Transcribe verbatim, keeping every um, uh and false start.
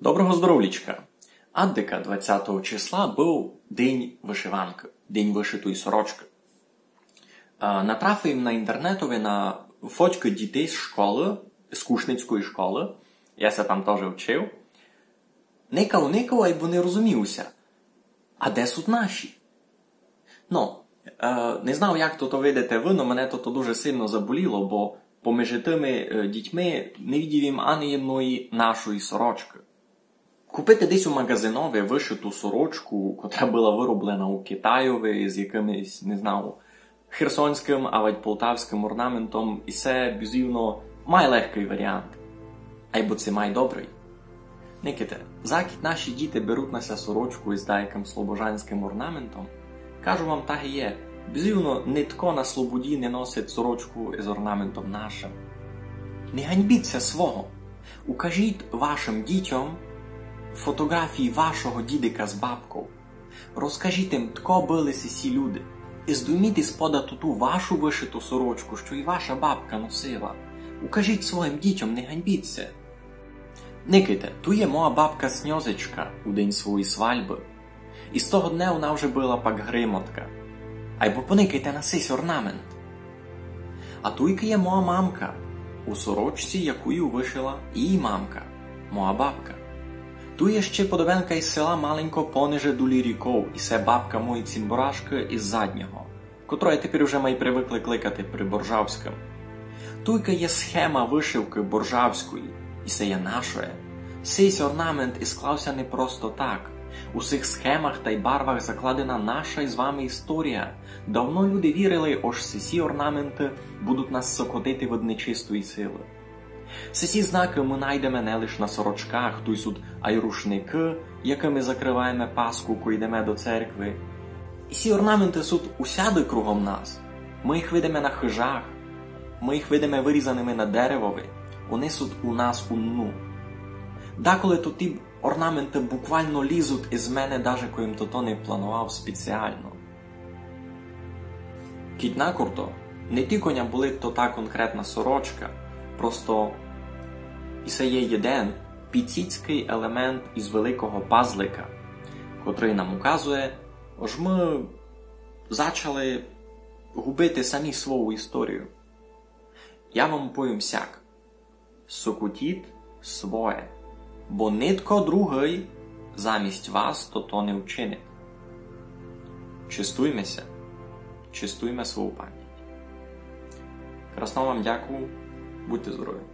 Доброго здоровлічка! Аддика двадцятого числа быв день вышиванкы, день вышитої сорочкы. А, натрафив им на інтернетови на фотькы дітей з школы, з Кушницької школы. Я ся там тоже вчив. Никав, никав, айбо не розумів ся. А де сут наші? Ну, е, не знав, як то, то видите вы, но мене то, то дуже сильно заболіло, бо поміж тыми, е, дітьми не видів им ани єдної нашої сорочкы. Купити десь у магазинови вышиту сорочку, котра была выроблена у Китайови з якымось, не знаю, херсонськым, авадь полтавськым орнаментом, і се бізувно май легкый варіант. Айбо се май добрый. Никайте, закіть наші діти беруть на ся сорочку із даякым слобожанськым орнаментом, кажу вам, так і є, бізувно нитко на слободі не носить сорочку із орнаментом нашым. Не ганьбіть ся свого. Укажіть вашым дітьом фотоґрафії вашого дідика з бабков. Розкажіть им, тко были сесі люди. І здуйміть із пода ту вашу вышиту сорочку, што і ваша бабка носила. Укажіть своїм дітям, не ганьбіть ся. Никайте, ту є моя бабка Сньозечка у день своєї свальбы. І з того дня она вже была пак гримотка. Айбо поникайте на сись орнамент. А туйка є моя мамка, у сорочці, яку ю вышила її мамка, моя бабка. Ту є ще подобенка із села маленько пониже долі ріков, і се бабка моєї цімборашкы із Заднього, котру я тепер уже май привыкли кликати Приборжавськым. Туйка є схема вышивкы боржавської, і се є нашоє. Сись орнамент і склав ся не просто так. У сих схемах тай барвах закладена наша із вами історія. Давно люди вірили, ож сесі орнаменты будуть нас сокотити від нечистої силы. Сесі знакы мы найдеме не лиш на сорочках, туй сут ай рушникы, якыми закрываєме Пасху, кой йдеме до церкви. І сі орнаменты сут усяды кругом нас. Мы їх видиме на хыжах, мы їх видиме вырізаными на деревови. Они сут у нас у дну. Даколи то ті орнаменты буквално лізуть із мене, даже кой им тото не планував спеціално. Кідь накурто, не тілько ня болить то та конкретна сорочка, просто і се є єден піціцькый елемент із великого пазлика, котрый нам указує, ож мы зачали губити самі свою історію. Я вам повім сяк. Сокотіть своє, бо нитко другый замість вас тото не вчинить. Честуйме ся, честуйме свою память. Красно вам дякую, будьте здорові.